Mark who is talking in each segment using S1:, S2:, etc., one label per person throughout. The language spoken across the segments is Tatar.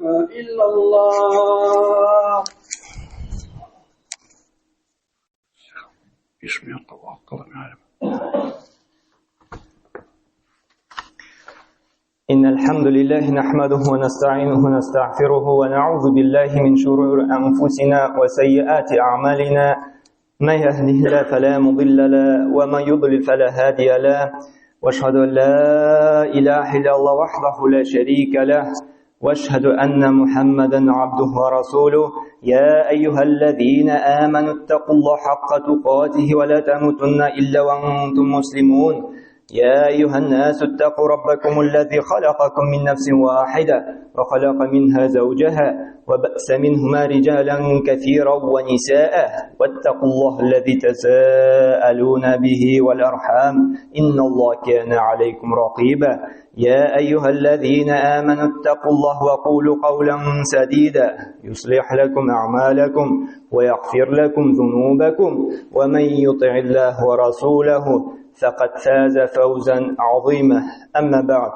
S1: إلا الله.
S2: إن الحمد لله نحمده ونستعينه ونستغفره ونعوذ بالله من شرور أنفسنا وسيئات أعمالنا، من يهده الله فلا مضل له ومن يضلل فلا هادي له، وأشهد أن لا إله إلا الله وحده لا شريك له، وأشهد أن محمدا عبده ورسوله. يا أيها الذين آمنوا اتقوا الله حق تقاته ولا تموتن إلا وأنتم مسلمون. يا أيها الناس اتقوا ربكم الذي خلقكم من نفس واحدة وخلق منها زوجها وبأس منهما رجالا كثيرا ونساء، واتقوا الله الذي تساءلون به والأرحام إن الله كان عليكم رقيبا. يا أيها الذين آمنوا اتقوا الله وقولوا قولا سديدا يصلح لكم أعمالكم ويغفر لكم ذنوبكم، ومن يطع الله ورسوله فقد فاز فوزا عظيما. أما بعد،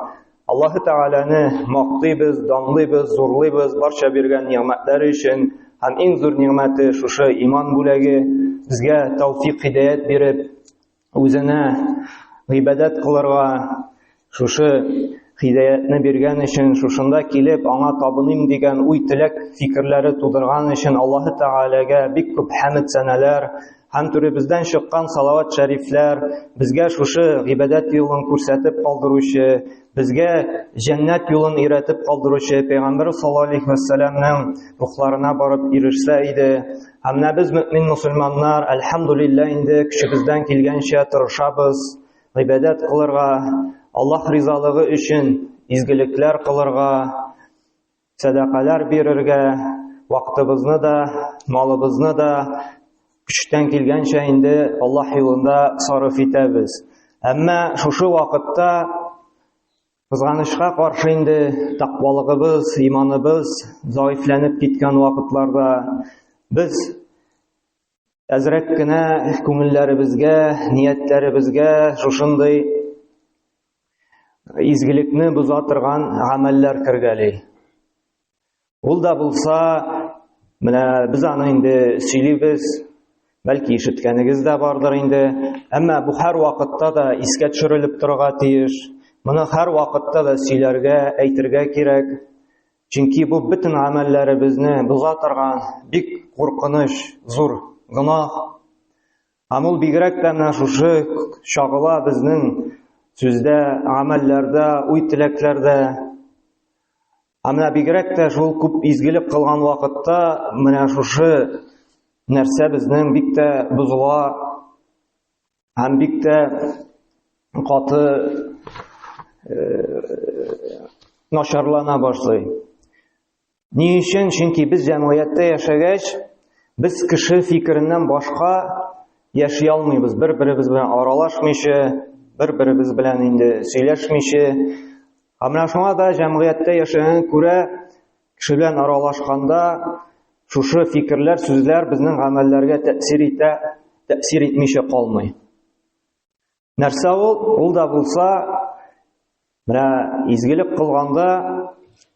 S2: Аллаһ Тәгаләне мактыйбыз, данлыйбыз, зурлыйбыз барча биргән нигъмәтләре өчен, һәм иң зур нигъмәте шушы иман бүләге, безгә тәүфик, һидәят биреп, үзенә гыйбадәт кылырга шушы һидәятне биргән өчен, шушында килеп аңа табыныйм дигән уй-теләк фикерләре тудырган өчен Аллаһ Тәгаләгә бик күп хәмд сәнәләр һәм түребездән чыккан салават шәрифләр, безгә шушы гыйбадәт юлын күрсәтеп калдыручы, безгә җәннәт юлын өйрәтеп калдыручы Пәйгамбәр саллаллаһу алейһи ва сәлламнең рухларына барып ирешсә иде. Һәм менә без мөмин мусульманнар, әлхәмдулиллаһ, инде көчебездән килгәнчә тырышабыз гыйбадәт кылырга, Аллаһ ризалыгы өчен изгелекләр кылырга, сәдакалар бирергә, вакытыбызны да, малыбызны да көчтән килгәнчә инде Аллаһ юлында сарыф итәбез. Әмма шушы вакытта кызганычка каршы инде тәкъвалыгыбыз, иманыбыз заифләнеп киткән вакытларда без әзрәк кенә күңелләребезгә, ниятләребезгә шушындый изгелекне боза торган гамәлләр кергәли. Ул да булса, менә без аны инде сөйлибез, бәлки ишеткәнегез дә бардыр инде, әмма бу һәр вакытта да искә төшерелеп торырга тиеш. Моны һәр вакытта да сөйләргә, әйтергә кирәк. Чөнки бу бөтен гамәлләребезне боза торган бик куркыныч, зур гөнаһ. Һәм ул бигрәк тә менә шушы чагыла безнең сүздә, гамәлләрдә, уй-теләкләрдә. Һәм менә бигрәк тә шул күп изгелек кылган вакытта менә шушы нәрсә безнең бик тә бозыла һәм бик тә каты начарлана башлый. Ни өчен? Чөнки без җәмгыятьтә яшәгәч, без кеше фикереннән башка яши алмыйбыз. Бер-беребез белән аралашмыйча, бер-беребез белән инде сөйләшмичә. Һәм менә шуңа да җәмгыятьтә яшәгән күрә, кеше белән аралашканда шушы фикерләр, сүзләр безнең гамәлләргә тәэсир итә, тәэсир итмичә калмый. Нәрсә ул? Ул да булса, менә изгелек кылганда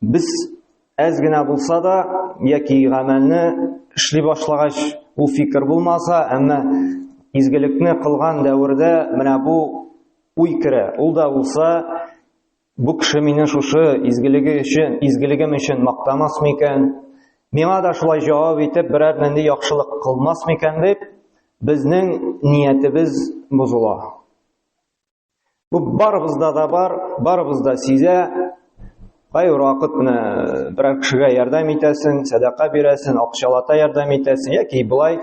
S2: без әз генә булса да яки гамәлне эшли башлагач, ул фикер булмаса, әмма изгелекне кылган дәвердә менә бу уй керә. Ул да булса, бу кеше мине шушы изгелеге өчен, изгелегем өчен мактамас микән? Миңа да шулай җавап итеп берәр нинди яхшылык кылмас микән дип, безнең ниятебез бозыла. Бу барыбызда да бар, барыбыз да сизә. Кайбер вакыт менә берәр кешегә ярдәм итәсең, сәдака бирәсең, акчалата ярдәм итәсең яки болай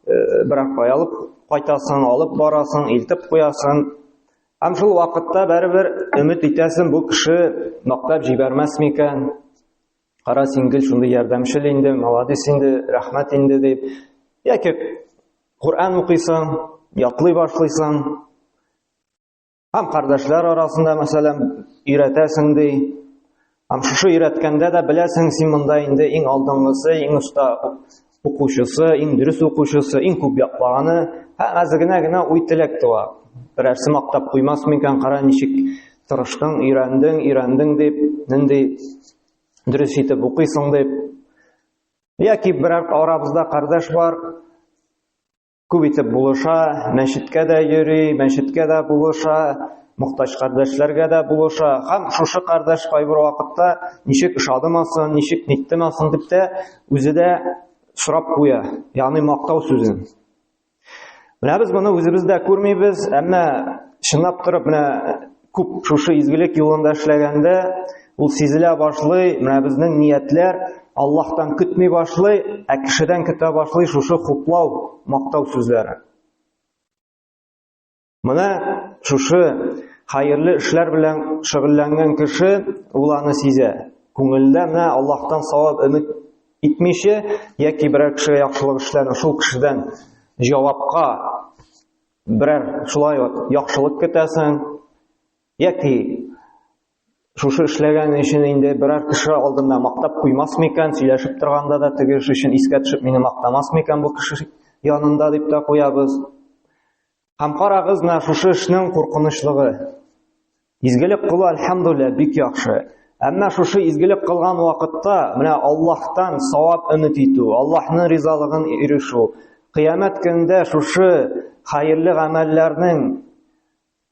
S2: берәр кая алып кайтасың, алып барасың, илтеп куясың. Һәм шул вакытта бәрібір өмет итәсең, бу кеше мактап җибәрмәс микән? Кара, син гел шундый ярдәмчел инде, молодец инде, рәхмәт инде дип. Яки Коръән укыйсың, ятлый башлыйсың. Һәм кардәшләр арасында, мәсәлән, өйрәтәсең ди. Һәм шушы өйрәткәндә дә беләсең, син монда инде иң алдынгысы, иң оста укучысы, иң дөрес укучысы, иң күп яклаганы. Һәм әз генә генә уй-теләк туа. Берәрсе мактап куймас микән, кара ничек тырыштың, өйрәндең, өйрәндең дип, нинди Дөрес итеп укыйсың дип. Яки берәр арабызда кардәш бар, күп итеп булыша, мәчеткә дә йөри, мәчеткә дә булыша, мохтаҗ кардәшләргә дә булыша. Һәм шушы кардәш кайбер вакытта ничек ошадымасын, ничек ниттемасын дип тә үзе дә сорап куя, ягъни мактау сүзен. Менә без моны үзебез дә күрмибез, әмма чынлап торып менә күп шушы изгелек юлында эшләгәндә ул сизелә башлый, менә безнең ниятләр Аллаһтан көтми башлый, ә кешедән көтә башлый шушы хуплау, мактау сүзләре. Менә шушы хәерле эшләр белән шөгыльләнгән кеше ул аны сизә. Күңелдә менә Аллаһтан савап өмет итмичә яки берәр кешегә яхшылык эшләнү, шул кешедән җавапка берәр шулай ук яхшылык көтәсең яки шушы эшләгән өчен инде берәр кеше алдында мактап куймас микән, сөйләшеп торганда да теге эш өчен искә төшеп мине мактамас микән бу кеше янында дип тә куябыз. Һәм карагыз менә шушы эшнең куркынычлыгы. Изгелек кылу, әлхәмдүлилләһ, бик яхшы. Әмма шушы изгелек кылган вакытта менә Аллаһтан савап өмет итү, Аллаһның ризалыгын ирешү, кыямәт көнендә шушы хәерле гамәлләрнең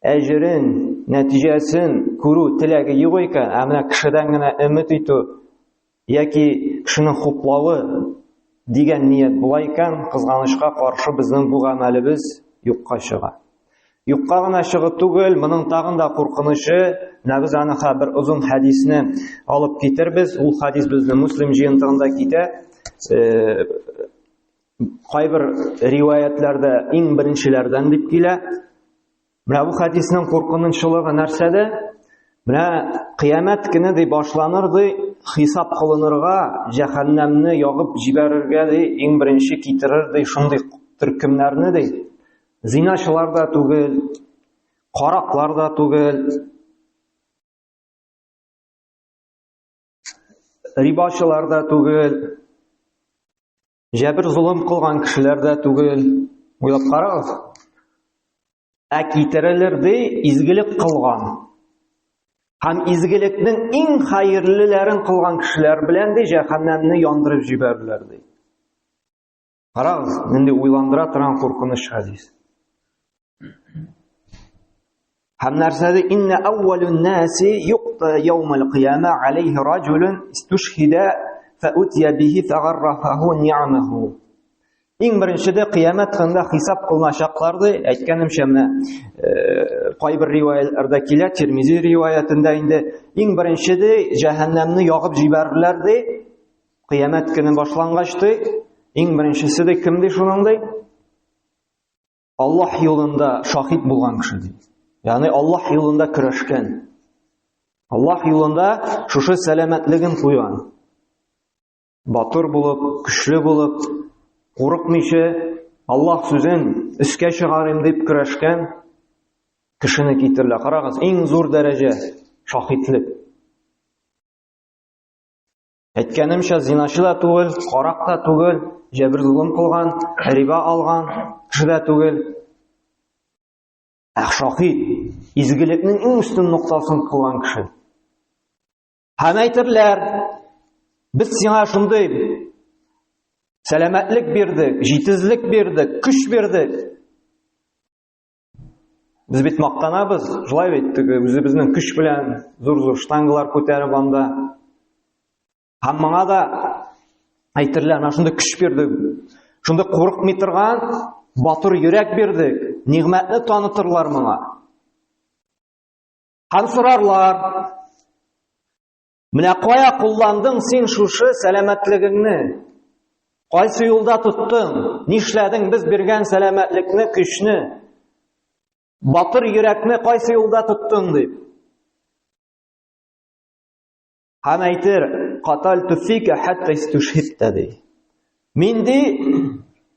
S2: әҗерен, нәтиҗәсен күрү теләге юк икән, ә менә кешедән генә өмет итү яки кешенең хуплавы дигән ният була икән, кызганычка каршы безнең бу гамәлебез юкка чыга. Юкка гына чыгу түгел, моның тагын да куркынычы, менә без аны бер озын хәдисне алып китербез. Ул хәдис безнең Муслим җыентыгында китә. Э, кайбер риваятләрдә иң беренчеләрдән дип килә. Менә бу хәдиснең куркынычлыгы нәрсәдә? Менә кыямәт көне ди башланыр ди, хисап кылынырга, җәһәннәмне ягып җибәрергә ди, иң беренче китерер ди шундый төркемнәрне ди. Зиначылар да түгел, караклар да түгел, рибачылар да түгел, җәбер золым кылган кешеләр дә түгел. Уйлап карагыз. Ә китерелер ди изгелек кылган. Һәм изгелекнең иң хәерлеләрен кылган кешеләр белән ди җәһәннәмне яндырып җибәрерләр ди. Карагыз, нинди уйландыра торган куркыныч хәдис. Һәм нәрсә ди? Инна әүвәлүн наси юкта яумал кыяма алейхи раҗулун истушхида фәутия бихи фәгаррафаху ни'амаху. Иң беренчедә кыямәт көнендә хисап кылыначаклар ди. Әйткәнемчә, менә э, кайбер риваятларда килә, Тирмизи риваятендә инде иң беренче ди, җәһәннәмне ягып җибәрерләр ди. Кыямәт көне башлангач ди, иң беренчесе ди кем ди шуның ди? Аллаһ юлында шахид булган кеше ди. Ягъни Аллаһ юлында көрәшкән. Аллаһ юлында шушы сәламәтлеген куйган. Батыр булып, көчле булып, курыкмыйча Аллаһ сүзен өскә чыгарыйм дип көрәшкән кешене китерелә. Карагыз, иң зур дәрәҗә шаһитлек. Әйткәнемчә, зиначы да түгел, карак та түгел, җәбер-золым кылган, риба алган кеше дә түгел. Ә шаһит, изгелекнең иң өстен ноктасын кылган кеше. Һәм әйтерләр, без сиңа шундый сәламәтлек бирдек, җитезлек бирдек, көч бирдек. Без бит мактанабыз, шулай бит, теге үзебезнең көч белән зур-зур штангалар күтәреп анда. Һәм моңа да әйтерләр, менә шундый көч бирдек, шундый курыкмый торган батыр йөрәк бирдек, нигъмәтне танытырлар моңа. Һәм сорарлар, менә кая кулландың син шушы сәламәтлегеңне? Кайсы юлда тоттың? Нишләдең без биргән сәламәтлекне, көчне? Батыр йөрәкне кайсы юлда тоттың дип. Һәм әйтер, катальту фика хәтта истушһидта ди. Мин ди,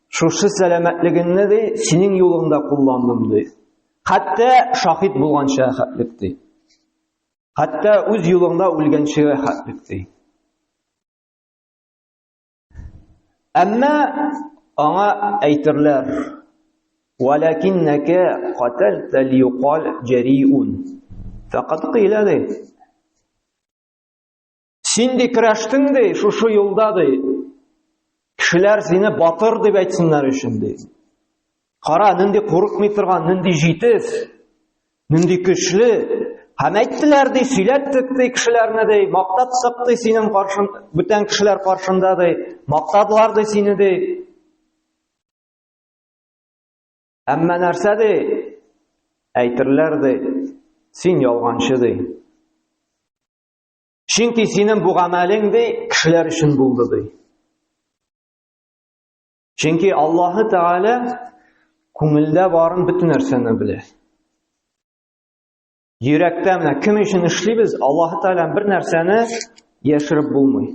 S2: шушы сәламәтлегеңне ди, синең юлыңда кулландым ди. Хәтта шахид булганча хәтлек ди. Хәтта үз юлыңда үлгәнче хәтлек ди. Әмма аңа әйтерләр, «Валякиннәкә катәлтә лиюкал җәриун». Фәкат кыйлә ди. Син ди көрәштең ди, шушы юлда ди. Кешеләр сине батыр дип әйтсеннәр өчен ди. Кара, нинди курыкмый торган, нинди җитез, нинди көчле. Һәм әйттеләр ди, сөйләттек ди кешеләрне ди, мактаттык ди синең каршын, бүтән кешеләр каршында ди, мактадылар ди сине ди. Әмма нәрсә ди? Әйтерләр ди, син ялганчы ди. Чөнки синең бу гамәлең ди кешеләр өчен булды ди. Чөнки Аллаһы Тәгалә күңелдә барын бөтен нәрсәне белә. Йөрәктә менә кем өчен эшлибез, Аллаһы Тәгалә бер нәрсәне яшереп булмый.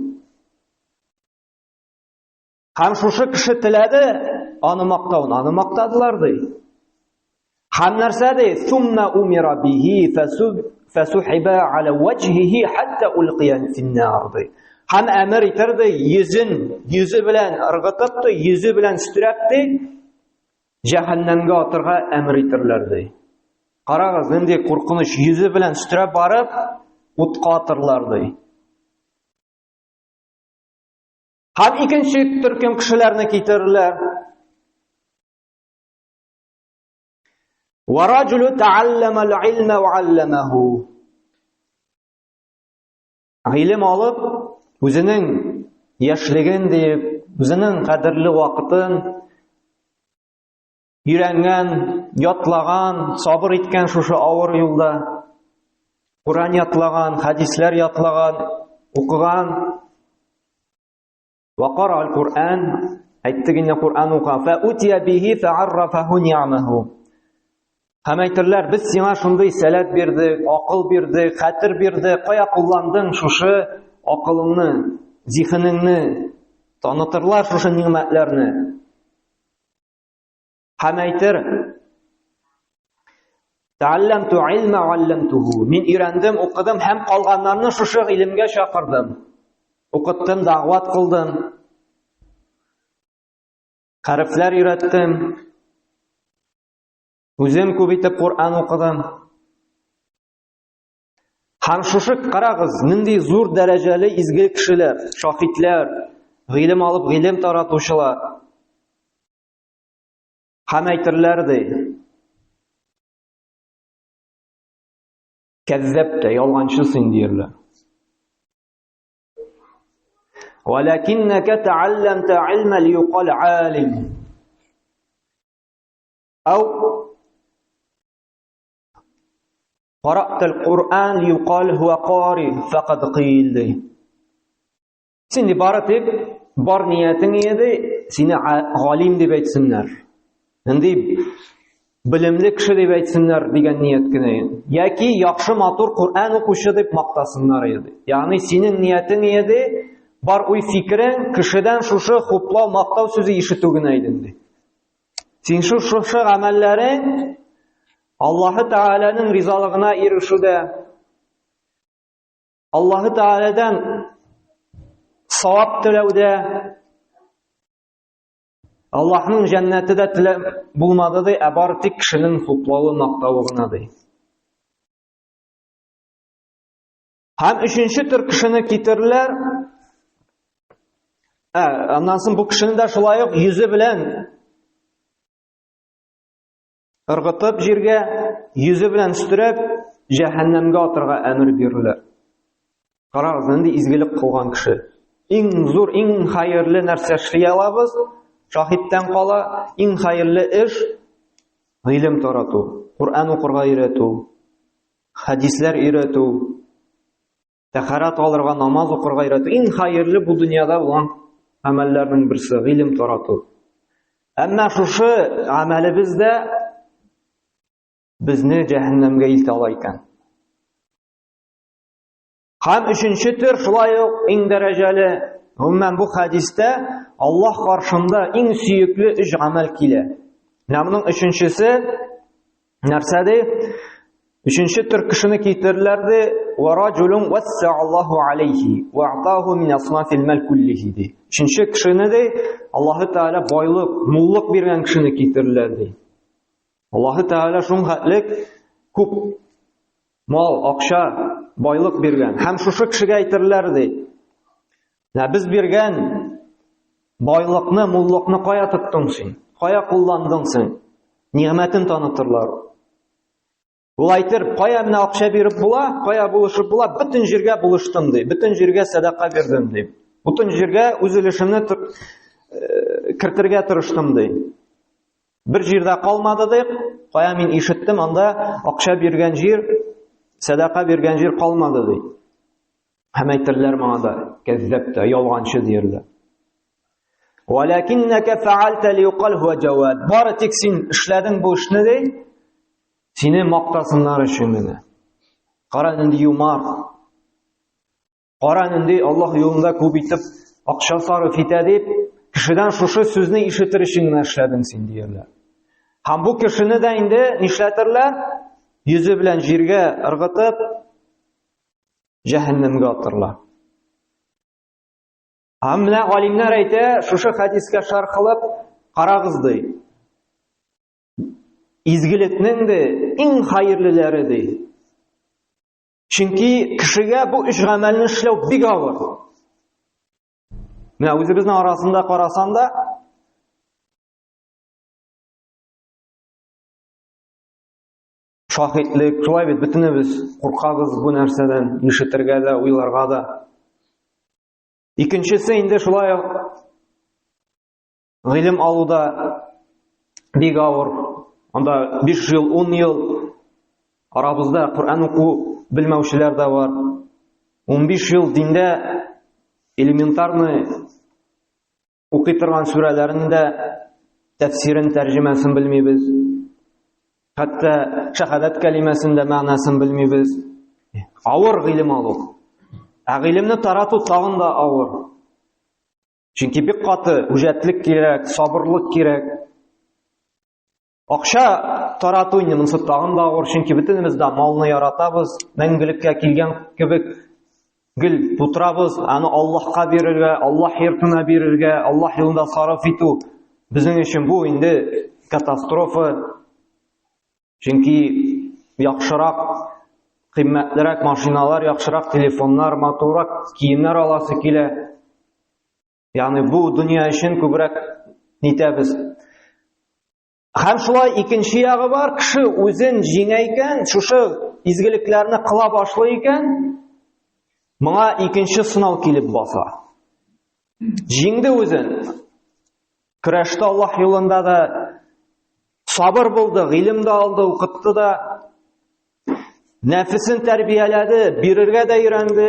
S2: Һәм шушы кеше теләде аны мактауны, аны мактадылар ди. Һәм нәрсә ди? Сумма умира бихи фасухиба аля ваҗһихи хатта улқия финнар ди. Һәм әмер итер ди, йөзен, йөзе белән ыргытып ди, йөзе белән өстерәп ди, җәһәннәмгә атырга әмер итерләр ди. Карагыз, нинди куркыныч, йөзе белән өстерәп барып, утка атырлар ди. Һәм икенче төркем кешеләрне китерерләр. Ва раҗулу тааллама ал-илма ва алламаху. Гыйлем алып, үзенең яшьлеген диеп, үзенең кадерле вакытын өйрәнгән, ятлаган, сабыр иткән шушы авыр юлда. Куран ятлаган, хәдисләр ятлаган, укыган. Ва кара аль-Куръан, әйттек инде Куръан укыган. Фа утия бихи фa'аррафаху ни'маху. Һәм әйтерләр, без сиңа шундый сәләт бирдек, акыл бирдек, хәтер бирдек, кая кулландың шушы акылыңны, зиһенеңне, танытырлар шушы ни'мәтләрне. Һәм әйтер, Тәалләмту илмә алләмтуху. Мин өйрәндем, укыдым һәм калганнарны шушы гыйлемгә чакырдым. Укыттым, дәгъват кылдым. Хәрефләр өйрәттем. Үзем күп итеп Коръән укыдым. Һәм шушы карагыз, нинди зур дәрәҗәле изге кешеләр, шаһитләр, гыйлем алып гыйлем таратучылар. Һәм әйтерләр ди. Кәззәптә, ялганчы син диерләр. Валакиннака таалламта илма лиюқал алим. Ау Қара'та ал-Кур'ан лиюқал хуа қари фақад қил ди. Син ди бары тик бар ниятең иде, сине галим дип әйтсеннәр. Нинди белемле кеше дип әйтсеннәр дигән ният кенә иде. Яки яхшы матур Коръән укучы дип мактасыннар иде. Ягъни синең ниятең иде, бар уй фикерең кешедән шушы хуплау, мактау сүзе ишетү генә иде инде. Син шушы гамәлләрең Аллаһы Тәгаләнең ризалыгына ирешүдә Аллаһы Тәгаләдән савап теләүдә Аллаһның җәннәте дә теләп булмады ди, ә бары тик кешенең хуплавы, мактавы гына ди. Һәм өченче төр кешене китерделәр. Ә, аннан соң бу кешене дә шулай ук йөзе белән Ыргытып җиргә, йөзе белән өстерәп, җәһәннәмгә атырга әмер бирелә. Карагыз, нинди изгелек кылган кеше. Иң зур, иң хәерле нәрсә эшли алабыз, шаһиттән кала, иң хәерле эш гыйлем тарату, Коръән укырга өйрәтү, хәдисләр өйрәтү, тәһарәт алырга, намаз укырга өйрәтү. Иң хәерле бу дөньяда булган гамәлләрнең берсе гыйлем тарату. Әмма шушы гамәлебез дә безне җәһәннәмгә илтә ала икән. Һәм өченче төр шулай ук иң дәрәҗәле, гомумән бу хәдистә Аллаһ каршында иң сөекле өч гамәл килә. Менә моның өченчесе Нәрсә ди? Өченче төр кешене китерделәр ди, "Ва раҗулун вассааллаһу алейхи ва атаху мин аснафил мал куллихи" ди. Өченче кешене ди, Аллаһы Тәгалә байлык, муллык биргән кешене китерделәр ди. Аллаһы Тәгалә шуның хәтлек күп мал, акча, байлык биргән. Һәм шушы кешегә әйтерләр ди. Менә без биргән байлыкны, муллыкны кая тоттың син? Кая кулландың син? Нигъмәтен танытырлар. Ул әйтер, кая менә акча биреп була, кая булышып була, бөтен җиргә булыштым ди, бөтен җиргә сәдака бирдем ди. Бөтен җиргә үз өлешемне э, кертергә тырыштым ди. Бер җирдә калмады ди, кая мин ишеттем, анда акча биргән җир, сәдака биргән җир калмады ди. Һәм әйтерләр моңа да, кәззәб тә, ялганчы диярләр. Валякиннака фa'алта лiyuqal huwa jawad. Бары тик син эшләдең бу эшне ди, сине мактасыннар өчен генә. Кара нинди юмарт. Кара нинди Аллаһ юлында күп итеп акча сарыф итә дип, кешедән шушы сүзне ишетер өчен генә эшләдең син диярләр. Һәм бу кешене дә инде нишләтерләр? Йөзе белән җиргә ыргытып, җәһәннәмгә атырлар. Һәм менә галимнәр әйтә, шушы хәдискә шарх кылып, карагыз ди. Изгелекнең дә иң хәерлеләре ди. Чөнки кешегә бу өч гамәлне эшләү бик авыр. Менә үзебезнең арасында карасаң да, шаһитлек, шулай бит бөтенебез куркабыз бу нәрсәдән, ишетергә дә, уйларга да. Икенчесе инде шулай гыйлем алуда бик авыр. Анда 5 ел, 10 ел арабызда Коръән уку белмәүчеләр дә бар. 15 ел диндә элементарный укый торган сүрәләрен дә тәфсирен, тәрҗемәсен белмибез. Хәтта шәһадәт кәлимәсен дә мәгънәсен белмибез. Авыр гыйлем алу. Ә гыйлемне тарату тагын да авыр. Чөнки бик каты үҗәтлек кирәк, сабырлык кирәк. Акча тарату инде монысы тагын да авыр, чөнки бөтенебез дә малны яратабыз, мәңгелеккә килгән кебек гел тутырабыз, аны Аллаһка бирергә, Аллаһ йортына бирергә, Аллаһ юлында сарыф итү безнең өчен бу инде катастрофа. Чөнки яхшырак, кыйммәтлерәк машиналар, яхшырак телефоннар, матуррак киемнәр аласы килә. Ягъни бу дөнья өчен күбрәк нитәбез. Һәм шулай икенче ягы бар, кеше үзен җиңә икән, шушы изгелекләрне кыла башлый икән, моңа икенче сынау килеп баса. Җиңде үзен. Көрәште Аллаһ юлында да сабыр булды, гыйлем дә алды, укытты да. Нәфесен тәрбияләде, бирергә дә өйрәнде.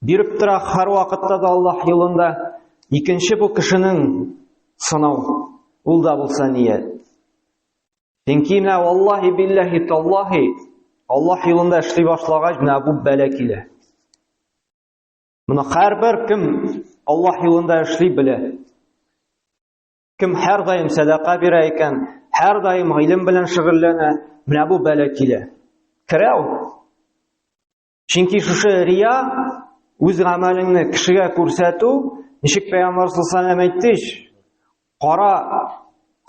S2: Биреп тора һәр вакытта да Аллаһ юлында. Икенче бу кешенең сынау. Ул да булса ният. Чөнки менә валлаһи биллаһи таллаһи Аллаһ юлында эшли башлагач, менә бу бәла килә. Моны һәрбер кем Аллаһ юлында эшли белә. Кем һәрдаим сәдака бирә икән, һәрдаим гыйлем белән шөгыльләнә, менә бу бәла килә. Керә ул. Чөнки шушы рия үз гамәлеңне кешегә күрсәтү, ничек пәйгамбәр саллаллаху алейһи әйтте ич, кара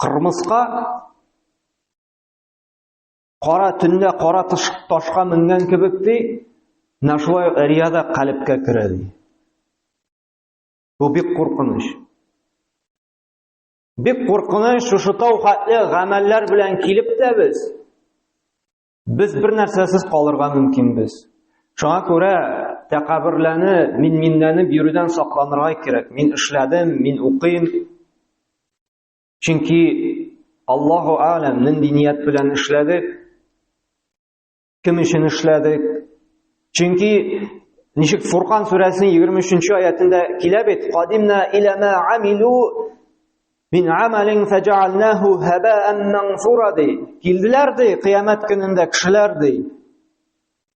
S2: кырмыска кара төндә кара ташка менгән кебек ди, менә шулай рия да калебкә керә ди. Бу бик куркыныч. Бик куркыныч шушы тау хәтле гамәлләр белән килеп тә без Без бер нәрсәсез калырга мөмкинбез. Шуңа күрә тәкәбберләнеп, мин-минләнеп йөрүдән сакланырга кирәк. Мин эшләдем, мин укыйм. Чөнки Аллаһу алям нинди ният белән эшләдек, кем өчен эшләдек. Чөнки ничек Фуркан сүрәсенең 23 аятында килә бит, "Кадимна иля ма амилу мин амалин фәҗәалнаху һабаан мансура" ди. Килделәр ди, кыямәт көнендә кешеләр ди.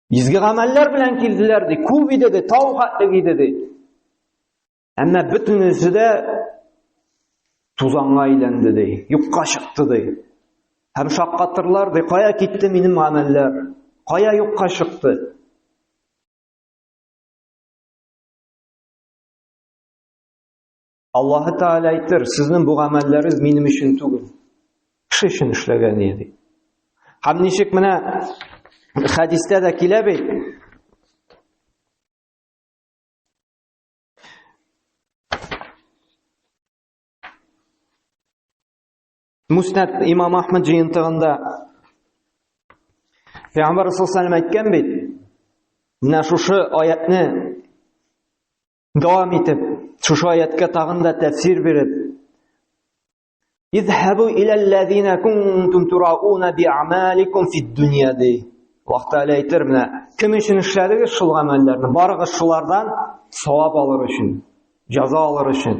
S2: Изге гамәлләр белән килделәр ди, күп иде ди, тау хәтлек иде ди. Әмма бөтенесе дә тузанга әйләнде ди, юкка чыкты ди. Һәм шаккатырлар ди, кая китте минем гамәлләр? Кая юкка чыкты? Аллаһы Тәгалә әйтер, сезнең бу гамәлләрегез минем өчен түгел. Кеше өчен эшләгән иде. Һәм ничек менә хәдистә дә килә бит. Муснад Имам Ахмад җыентыгында. Пәйгамбәр саллаллаху әйткән бит, менә шушы аятны дәвам итеп, шушы аяткә тагын да тәфсир биреп, Изһабу иләлләзина кунтум турауна би'амаликум фид дөнья ди. Аллаһ Тәгалә әйтер, менә кем өчен эшләдегез шул гамәлләрне? Барыгыз шулардан савап алыр өчен, җәза алыр өчен.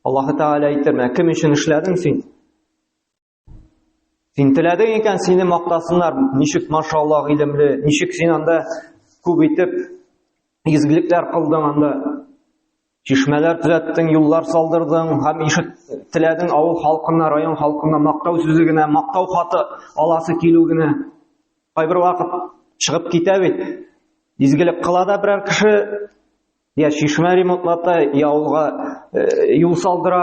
S2: Аллаһ Тәгалә әйтер, менә кем өчен эшләдең син? Син теләдең икән, сине мактасыннар, ничек машаллаһ гыйлемле, ничек син анда күп итеп изгелекләр кылдың анда. Чишмәләр төзәттең, юллар салдырдың һәм ишет теләдең авыл халкына, район халкына мактау сүзе генә, мактау хаты аласы килү генә. Кайбер вакыт чыгып китә бит. Изгелек кыла да берәр кеше, я чишмә ремонтлата, я авылга э, юл салдыра,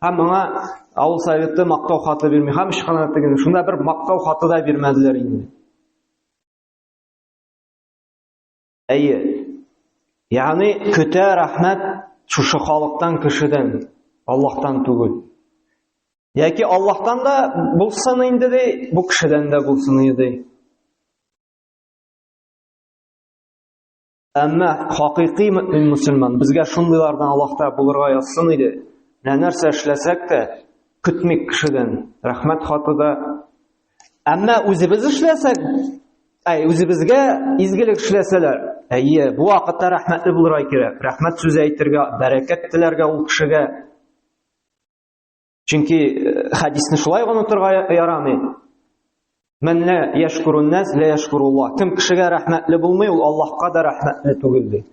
S2: һәм моңа авыл советы мактау хаты бирми. Һәм ычкына тегене. Шунда бер мактау хаты да бирмәделәр инде. Әйе. Ягъни көтә рәхмәт шушы халыктан, кешедән, Аллаһтан түгел. Яки Аллаһтан да булсын инде ди, бу кешедән дә булсын инде ди. Әмма хакыйкый мөмин мөселман безгә шундыйлардан Аллаһта булырга язсын иде. Менә нәрсә эшләсәк тә, көтмик кешедән. Рәхмәт хаты да. Әмма үзебез эшләсәк, әй, үзебезгә изгелек эшләсәләр, әйе, бу вакытта рәхмәтле булырга кирәк. Рәхмәт сүзе әйтергә, бәрәкәт теләргә ул кешегә. Чөнки э, хәдисне шулай онытырга ярамый. Мән ла яшкурун нас ла яшкуруллаһ. Кем кешегә рәхмәтле булмый, ул Аллаһка да рәхмәтле түгел ди.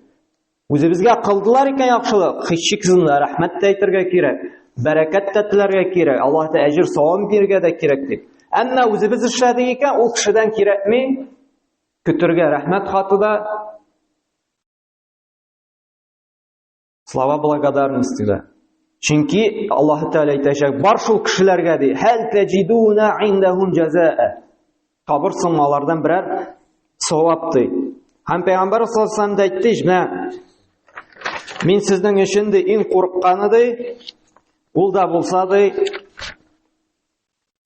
S2: Үзебезгә кылдылар икән яхшылык, һичшиксез рәхмәт тә әйтергә кирәк, бәрәкәт тә теләргә кирәк, Аллаһ та әҗер савап бирергә дә кирәк дип. Әмма үзебез эшләдек икән, ул кешедән кирәкми. Көтергә рәхмәт хаты да, Слова благодарности да. Чөнки Аллаһ Тәгалә әйтәчәк, бар шул кешеләргә ди, хәл таҗидуна индахум җазаа. Табырсың алардан берәр савап ди. Һәм Пәйгамбәр саллаллаху алейһи вәсәлләм әйтте, менә мин сезнең өчен ди иң курыкканы ди, ул да булса ди,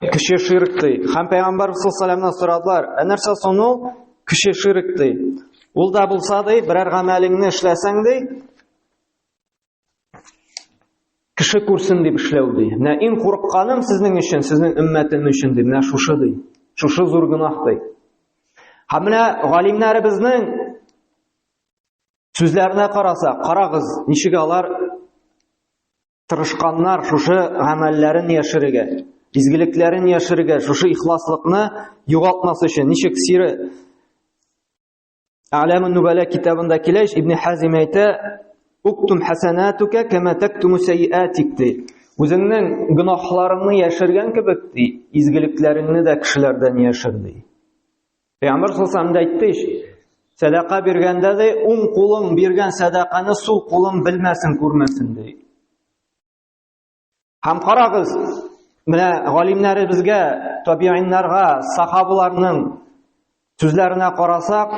S2: кеше ширк ди. Һәм Пәйгамбәр саллаллаху алейһи сорадылар, ә нәрсә соң ул? Кеше ширк ди. Ул да булса ди, берәр гамәлеңне эшләсәң ди, кеше күрсен дип эшләү ди. Менә иң курыкканым сезнең өчен, сезнең өммәтем өчен ди. Менә шушы ди. Шушы зур гөнаһ ди. Һәм менә галимнәребезнең сүзләренә карасак, карагыз, ничек алар тырышканнар шушы гамәлләрен яшерергә, изгелекләрен яшерергә, шушы ихласлыкны югалтмас өчен. Ничек сире Әгъләмун Нубәлә китабында килә, Ибн Хазим әйтә, Уктум хәсәнәтүкә кәмә тәктуму сәйиәтик ди. Үзеңнең гөнаһларыңны яшергән кебек ди, изгелекләреңне дә кешеләрдән яшер ди. Пәйгамбәр саллаллаху алейһи әйтте ич, сәдака биргәндә ди, уң кулың биргән сәдаканы сул кулың белмәсен, күрмәсен ди. Һәм карагыз, менә галимнәребезгә, табииннарга, сахабаларның сүзләренә карасак,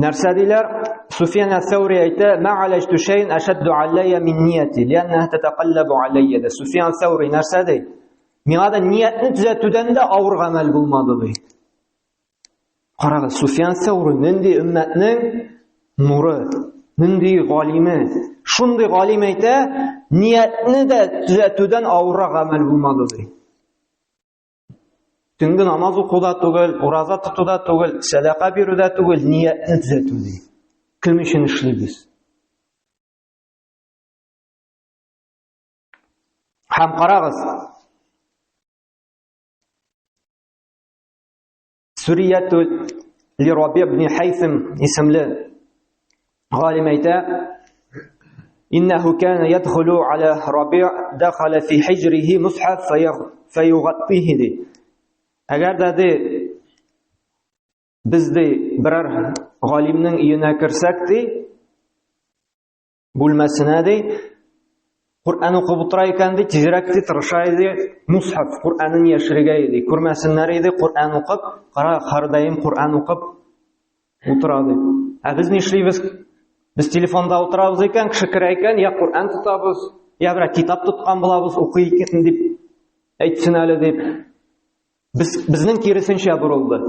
S2: нәрсә диләр? Суфиян әс-Сәүри әйтә, "Ма алаҗту шәйн ашадду алайя мин нияти, лианнаһа татақаллабу алайя." Ди. Суфиян әс-Сәүри нәрсә ди? Миңа да ниятне төзәтүдән дә авыр гамәл булмады ди. Карагыз, Суфиян Сәүри нинди өммәтнең нуры, нинди галиме. Шундый галим әйтә, ниятне дә төзәтүдән авыррак гамәл булмады ди. Төнге намаз укуда түгел, ураза тотуда түгел, сәдака бирүдә түгел, ниятне төзәтү ди. Кем өчен эшлибез? Һәм карагыз, Сүрияту ли Раби ибн Хайсим исемле галим әйтә, Иннәһу кана ядхулу аля Раби дахала фи хиҗрихи мусхаф фаюгаттихи ди. Әгәр дә ди без ди берәр галимнең өенә керсәк ди, бүлмәсенә ди, Коръән укып утыра икән ди, тизрәк ди, тырыша иде, мусхаф, Коръәнен яшерергә иде, күрмәсеннәр иде, Коръән укып, кара, һәрдаим Коръән укып утыра ди. Ә без нишлибез? Без телефонда утырабыз икән, кеше керә икән, я Коръән тотабыз. Я берәр китап тоткан булабыз, укый икән дип әйтсен әле дип. Без безнең киресенчә борылды.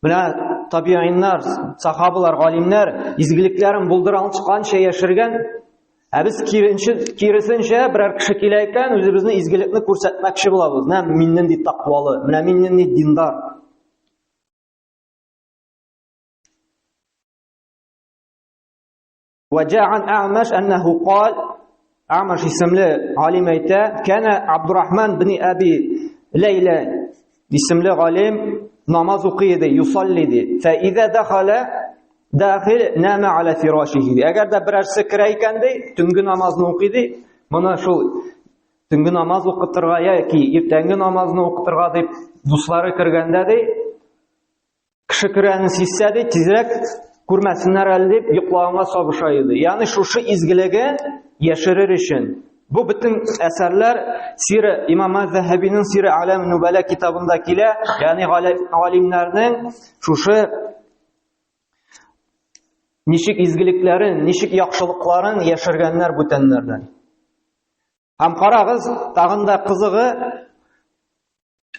S2: Менә табииннар, сахабалар, галимнәр изгелекләрен булдыра алганча яшергән. Ә без киресенчә берәр кеше килә икән, үзебезне изгелекне күрсәтмәкче булабыз. Менә мин нинди таквалы, менә мин нинди диндар. وجاء عن أعمش أنه قال أعمش исемле галим әйтә, кәнә Абдурахман бин Әби Ләйлә исемле галим намаз укый иде, юсалли ди. Фәизә дахала дахил нама аля фирашихи. Әгәр дә берәрсе керә икән ди, төнге намазны укый ди, моны шул төнге намаз укытырга яки иртәнге намазны укытырга дип дуслары кергәндә ди, Кеше керәне сизсә ди, тизрәк күрмәсеннәр әле дип йоклаганга сабыша иде. Ягъни шушы изгелеге яшерер өчен. Бу бөтен әсәрләр Сира Имам Зәһәбинең Сира Алям Нубәлә китабында килә, ягъни галимнәрнең шушы ничек изгелекләрен, ничек яхшылыкларын яшергәннәр бүтәннәрдән. Һәм карагыз, тагын да кызыгы,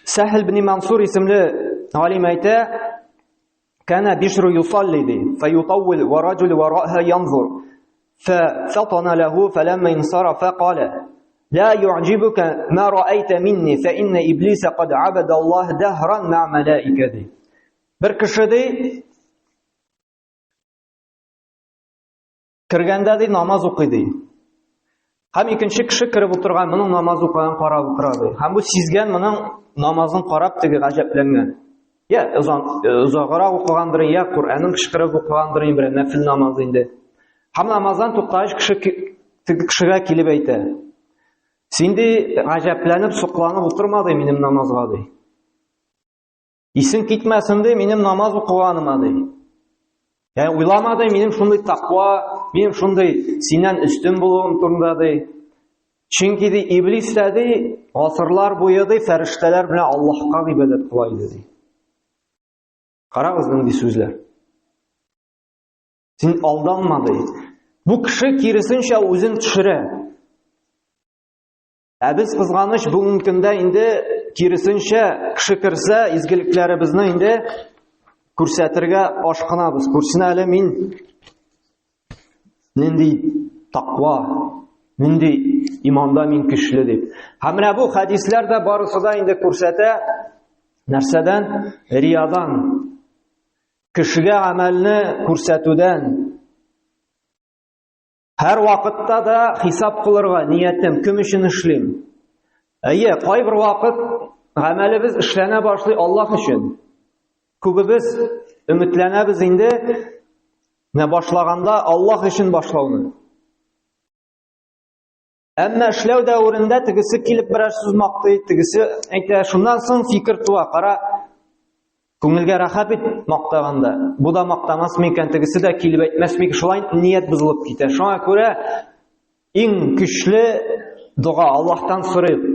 S2: Сәһл бин Мансур исемле галим әйтә, Кана Бишру юсалли ди, фәютаввил ва раҗул вараһа янзур. Фатана лаху фаламма инсарафа кала: لا يعجبك ما رأيت مني فإن إبليس قد عبد الله دهرا مع ملائكته. Бер кеше ди, Кергәндә ди намаз укый ди. Һәм икенче кеше кереп утырган, моның намаз укыганын карап утыра ди. Һәм бу сизгән моның намазын карап теге гаҗәпләнгән. Я озаграк укыгандыр, я Коръәнен кычкырып укыгандыр, бер нәфил намаз инде. Һәм намаздан туктагач кеше теге кешегә килеп әйтә. Син ди гаҗәпләнеп, сокланып утырма ди минем намазга ди. Исең китмәсен ди, минем намаз укыганыма ди. Ә уйлама ди, минем шундый таква, минем шундый синнән өстен булуым турында ди. Чөнки ди иблис тә ди, гасырлар буе ди фәрештәләр белән Аллаһка гыйбадәт кыла иде ди. Карагыз нинди сүзләр. Син алданма ди. Бу кеше киресенчә үзен төшерә. Ә без кызганыч бүгенге көндә инде киресенчә кеше керсә, изгелекләребезне инде күрсәтергә ашкынабыз. Күрсен әле мин нинди таква, нинди иманда мин көчле дип. Һәм менә бу хәдисләр дә барысы да инде күрсәтә нәрсәдән? Риядан. Кешегә гамәлне күрсәтүдән. Һәр вакытта да хисап кылырга ниятем, кем өчен эшлим? Әйе, кайбер вакыт гамәлебез эшләнә башлый Аллаһ өчен. Күбебез өметләнәбез инде, менә башлаганда Аллаһ өчен башлауны. Әмма эшләү дәверендә тегесе килеп берәр сүз мактый, тегесе әйтә, шуннан соң фикер туа, кара, Күңелгә рәхәт бит мактаганда. Бу да мактамас микән, тегесе дә килеп әйтмәс микән, шулай ният бозылып китә. Шуңа күрә иң көчле дога Аллаһтан сорыйк.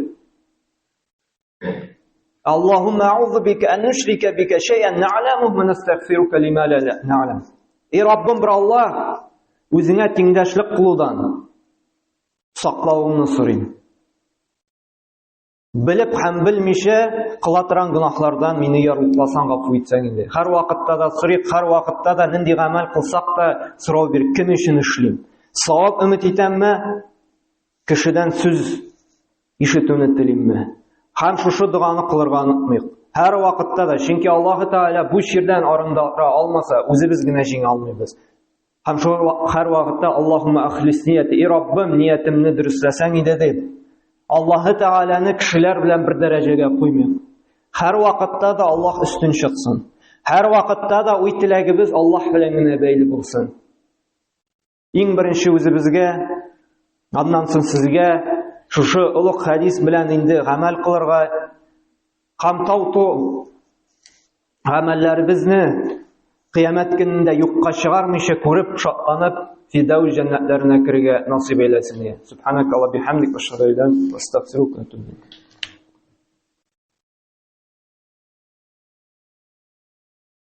S2: Аллаһумма аузу бика ан нушрика бика шай'ан нa'ламу ва настагфирука лима ла нa'лам. Эй Раббым, бер Аллаһ, үзеңә тиңдәшлек кылудан саклавыңны сорыйм. Белеп һәм белмичә кыла торган гөнаһлардан мине ярлыкласаң, гафу итсәң инде. Һәр вакытта да сорыйк, һәр вакытта да нинди гамәл кылсак та сорау бир, кем өчен эшлим? Савап өмет итәмме? Кешедән сүз ишетүне телимме? Һәм шушы доганы кылырга онытмыйк. Һәр вакытта да, чөнки Аллаһы Тәгалә бу чирдән арындыра алмаса, үзебез генә җиңә алмыйбыз. Һәм шул һәр вакытта Аллаһумма ахлис нияти, и Раббым, ниятемне дөресләсәң иде дип, Аллаһы Тәгаләне кешеләр белән бер дәрәҗәгә куймыйк. Һәр вакытта да Аллаһ өстен чыксын. Һәр вакытта да уй теләгебез Аллаһ белән генә бәйле булсын. Иң беренче үзебезгә, аннан соң сезгә шушы олуг хәдис белән инде гамәл кылырга һәм тау гамәлләребезне кыямәт көнендә юкка чыгармыйча күреп, шатланып, Фирдәүс җәннәтләренә керергә насыйп әйләсен. Субханакалла бихамдик, ашһаду ан ла илаһа илля анта, астагфирука ва атубу илейк.